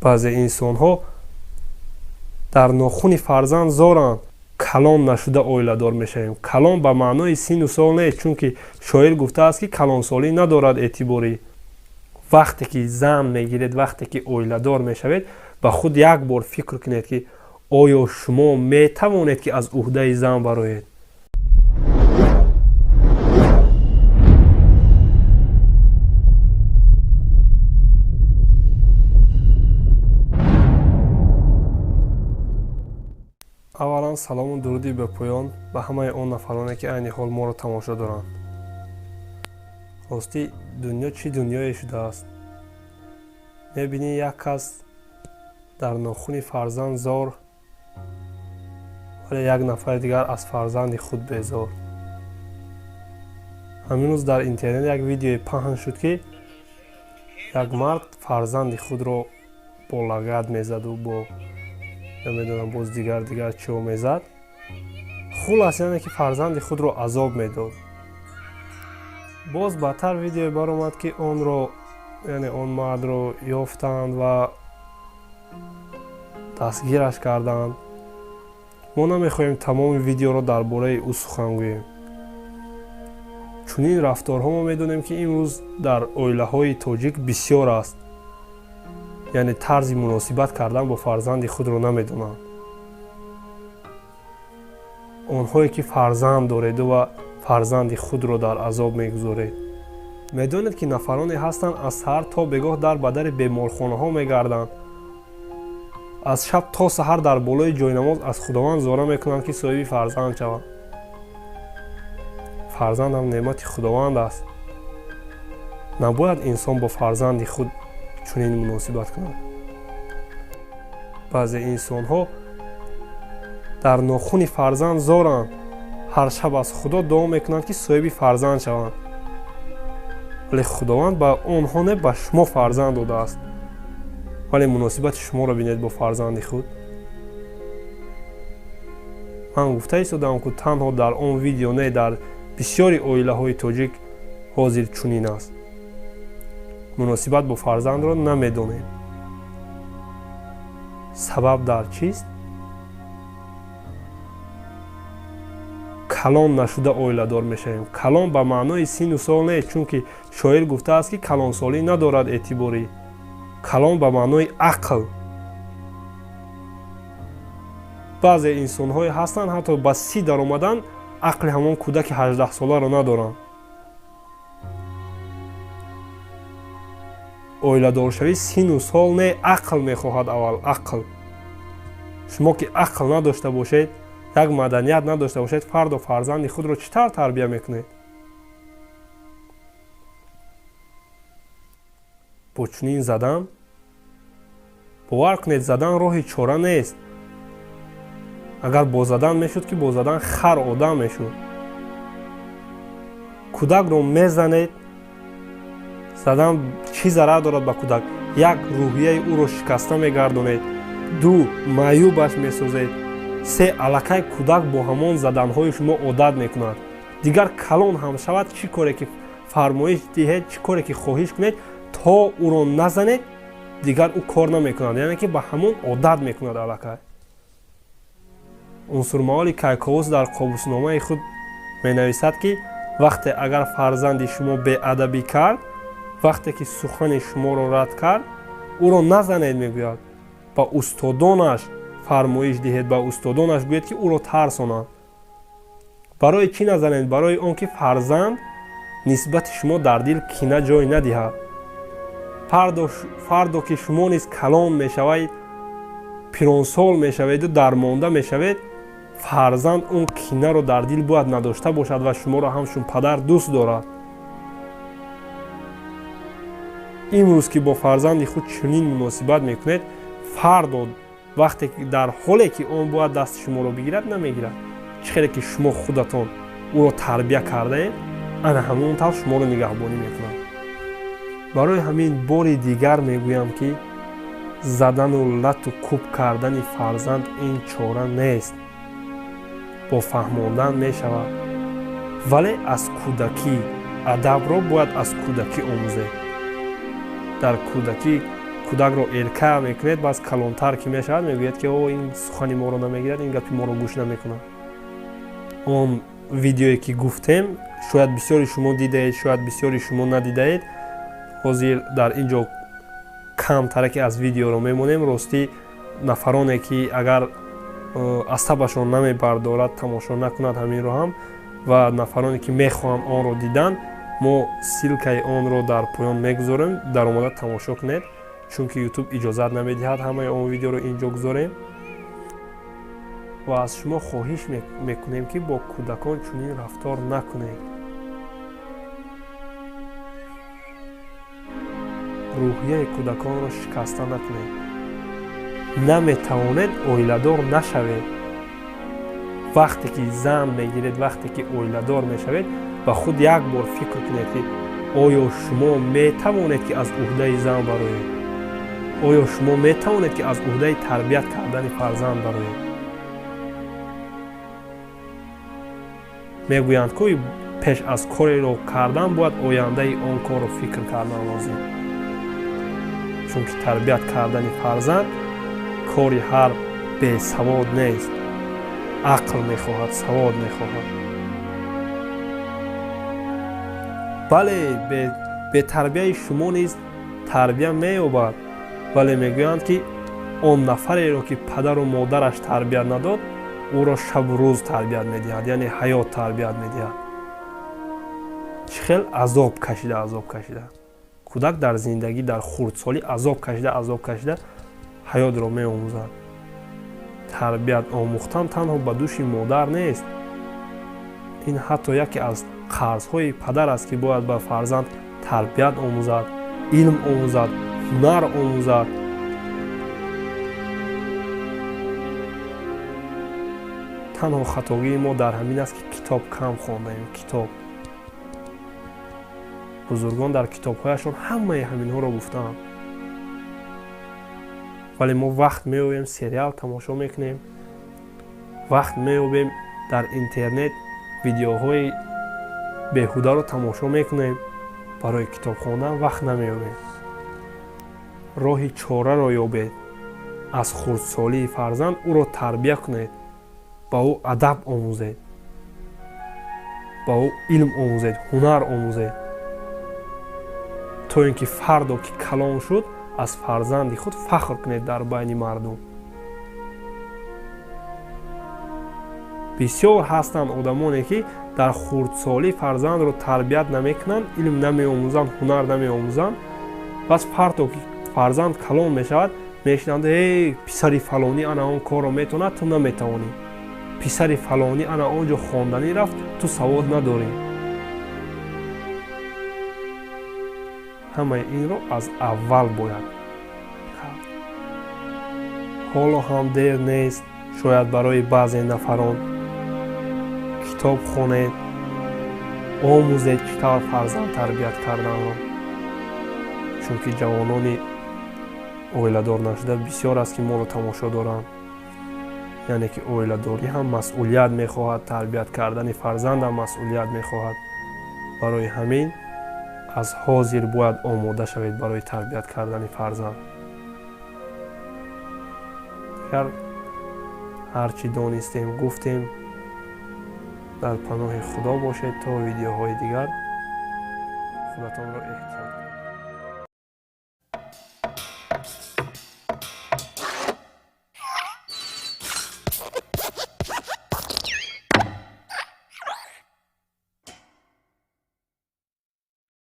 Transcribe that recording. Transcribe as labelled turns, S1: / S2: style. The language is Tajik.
S1: Баъзе инсонҳо дар нохуни фарзанд зоранд. Калон нашуда оиладор мешавем. Калон ба маънои сину сол нест, чунки шоир гуфтааст, ки калонсолӣ надорад эътиборӣ. Вақте ки зан мегиред, вақте ки оиладор мешавед, ба худ як бор фикр кунед, ки оё шумо метавонед, ки аз уҳдаи зан бароед. Аввалан, салому дуруди бепоён ба ҳамаи он нафароне, ки айни ҳол моро тамошо доранд. Ростӣ, дунё чӣ дунёе шудааст? Мебинӣ, як кас дар нохуни фарзанд зор, вале як нафари дигар аз фарзанди худ безор. Ҳамин рӯз дар интернет як видеое паҳн шуд, ки як мард фарзанди худро бо лагад мезаду бо намедонам боз дигар дигар чиҳо мезад. Хулас, яъне ки фарзанди худро азоб медод. Боз баъдтар видеое баромад, ки онро, яъне он мардро ёфтанд ва дастгираш карданд. Мо намехоҳем тамоми видеоро дар бораи ӯ сухан гӯем. Чунин рафторҳо мо медонем, ки имрӯз дар оилаҳои тоҷик бисёр аст. Яъне тарзи муносибат кардан бо фарзанди худро намедонанд. Онҳое ки фарзанд дореду ва фарзанди худро дар азоб мегузоред, медонед, ки нафароне ҳастанд, аз саҳар то бегоҳ дар ба дари беморхонаҳо мегарданд, аз шаб то саҳар дар болои ҷойнамоз аз Худованд зора мекунанд, ки соҳиби фарзанд шаванд. Фарзандам неъмати Худованд аст. Набояд инсон бо фарзанди худ чунин муносибат кунад. Баъзе инсонҳо дар нохуни фарзанд зоранд, ҳар шаб аз Худо дуо мекунанд, ки соҳиби фарзанд шаванд, вале Худованд ба онҳо не, ба шумо фарзанд додааст. Вале муносибати шуморо бинед бо фарзанди худ. Ман гуфта истодам, ку танҳо дар он видео не, дар бисёри оилаҳои тоҷик ҳозир чунин аст. Муносибат бо фарзандро намедонем. Сабаб дар чист? Калон нашуда оиладор мешавем. Калон ба маънои сину сол нест, чунки шоир гуфтааст, ки калонсолӣ надорад эътиборӣ. Калон ба маънои ақл. Баъзе инсонҳое ҳастанд, ҳатто ба 30 даромадан ақли ҳамон кӯдаки 18-соларо надоранд. Оиладоршавӣ сину сол не, ақл мехоҳад. Аввал ақл. Шумо ки ақл надошта бошед, як маданият надошта бошед, фардо фарзанди худро чӣ тавр тарбия мекунед? Бо чунин задан, бовар кунед, задан роҳи чора нест. Агар бо задан мешуд, ки бо задан хар одам мешуд. Кӯдакро мезанед, задан чӣ зарар дорад ба кӯдак? Як, рӯҳияи ӯро шикаста мегардонед, ду, маъюбаш месозед, се, аллакай кӯдак бо ҳамон заданҳои шумо одат мекунад. Дигар калон ҳам шавад, чӣ коре ки фармоиш диҳед, чӣ коре ки хоҳиш кунед, то ӯро назанед, дигар ӯ кор намекунад. Яъне ки ба ҳамон одат мекунад аллакай. Унсурмаоли Кайковус дар қобусномаи худ менависад, ки вақте агар фарзанди шумо беадабӣ кард, вақте ки сухани шуморо рад кард, ӯро назанед, мегӯяд, ба устодонаш фармоиш диҳед, ба устодонаш гӯед, ки ӯро тарсонанд. Барои чӣ назанед? Барои он ки фарзанд нисбати шумо дар дил кина ҷой надиҳад. Фардо ки шумо низ калон мешавед, пиронсол мешаведу дармонда мешавед, фарзанд он кинаро дар дил бояд надошта бошад ва шуморо ҳамчун падар дӯст дорад. Имрӯз ки бо фарзанди худ чунин муносибат мекунед, фардо вақте ки дар ҳоле ки он бояд дасти шуморо бигирад, намегирад. Чӣ хеле ки шумо худатон ӯро тарбия кардаед, ана ҳамон тавр шуморо нигаҳбонӣ мекунад. Барои ҳамин бори дигар мегӯям, ки задану лату кӯб кардани фарзанд ин чора нест. Бо фаҳмондан мешавад, вале аз кӯдакӣ адабро бояд аз кӯдакӣ омӯзед. Дар кӯдакӣ Кӯдакро эрка мекунед, баъз калонтар ки мешавад, мегӯяд ки о, ин сухани моро намегирад, ин гапи моро гӯш намекунад. Он видеое ки гуфтем, шояд бисёри шумо дидаед, шояд бисёри шумо надидаед. Ҳозир дар ин ҷо камтараке аз видеоро мемонем. Ростӣ, нафароне ки агар асабашон намебардорад, тамошо накунад ҳаминро ҳам, ва нафароне ки мехоҳанд онро дидан, мо ссылкаи онро дар поён мегузорем, даромада тамошо кунед, чунки YouTube иҷозат намедиҳад ҳамаи он видеоро ин ҷо гузорем. Ва аз шумо хоҳиш мекунем, ки бо кӯдакон чунин рафтор накунед. Рӯҳияи кӯдаконро шикаста накунед. Наметавонед оиладор нашавед. Вақте ки зан мегиред, вақте ки оиладор мешавед, ба худ як бор фикр кунед, ки оё шумо метавонед, ки аз уҳдаи зан бароед? Оё шумо метавонед, ки аз уҳдаи тарбият кардани фарзанд бароед? Мегӯянд, ку пеш аз кореро кардан бояд ояндаи он корро фикр кардан лозим, чунки тарбият кардани фарзанд кори ҳар бесавод нест, ақл мехоҳад, савод мехоҳад. Бале, бетарбияи шумо низ тарбия меёбад, вале мегӯянд, ки он нафареро, ки падару модараш тарбият надод, ӯро шабу рӯз тарбият медиҳад, яъне ҳаёт тарбият медиҳад. Чӣ хел азоб кашида, азоб кашида кӯдак дар зиндагӣ, дар хурдсолӣ азоб кашида, азоб кашида ҳаётро меомӯзад. Тарбият омӯхтан танҳо ба дӯши модар нест, ин ҳатто яке аз қарзҳои падар аст, ки бояд ба фарзанд тарбият омӯзад, илм омӯзад, ҳунар омӯзад. Танҳо хатогии мо дар ҳамин аст, ки китоб кам хондаем. Китоб, бузургон дар китобҳояшон ҳамаи ҳаминҳоро гуфтаанд, вале мо вақт меёбем, сериал тамошо мекунем, вақт меёбем, дар интернет видеоҳои беҳударо тамошо мекунем, барои китоб хондан вақт намеёбем. Роҳи чораро ёбед, аз хурдсолии фарзанд ӯро тарбия кунед, ба ӯ адаб омӯзед, ба ӯ илм омӯзед, ҳунар омӯзед, то ин ки фардо ки калон шуд, аз фарзанди худ фахр кунед дар байни мардум. Бисёр ҳастанд одамоне, ки дар хурдсолӣ фарзандро тарбият намекунанд, илм намеомӯзанд, ҳунар намеомӯзанд. Пас фардо ки фарзанд калон мешавад, мешунаванд: эй, писари фалонӣ ана он корро метавонад, ту наметавонӣ. Писари фалонӣ ана он ҷо хонданӣ рафт, ту савод надорӣ. Ҳамаи инро аз аввал бояд кард. Ҳоло ҳам дер нест, шояд барои баъзе нафарон. Китоб хонед, омӯзед чӣ тавр фарзанд тарбият карданро, чунки ҷавонони оиладор нашуда бисёр аст, ки моро тамошо доранд. Яъне ки оиладорӣ ҳам масъулият мехоҳад, тарбият кардани фарзандам масъулият мехоҳад. Барои ҳамин аз ҳозир бояд омода шавед барои тарбият кардани фарзанд. Агар ҳар чӣ донистем гуфтем, дар паноҳи Худо бошед то видеоҳои дигар. Худатонро эҳтиёт.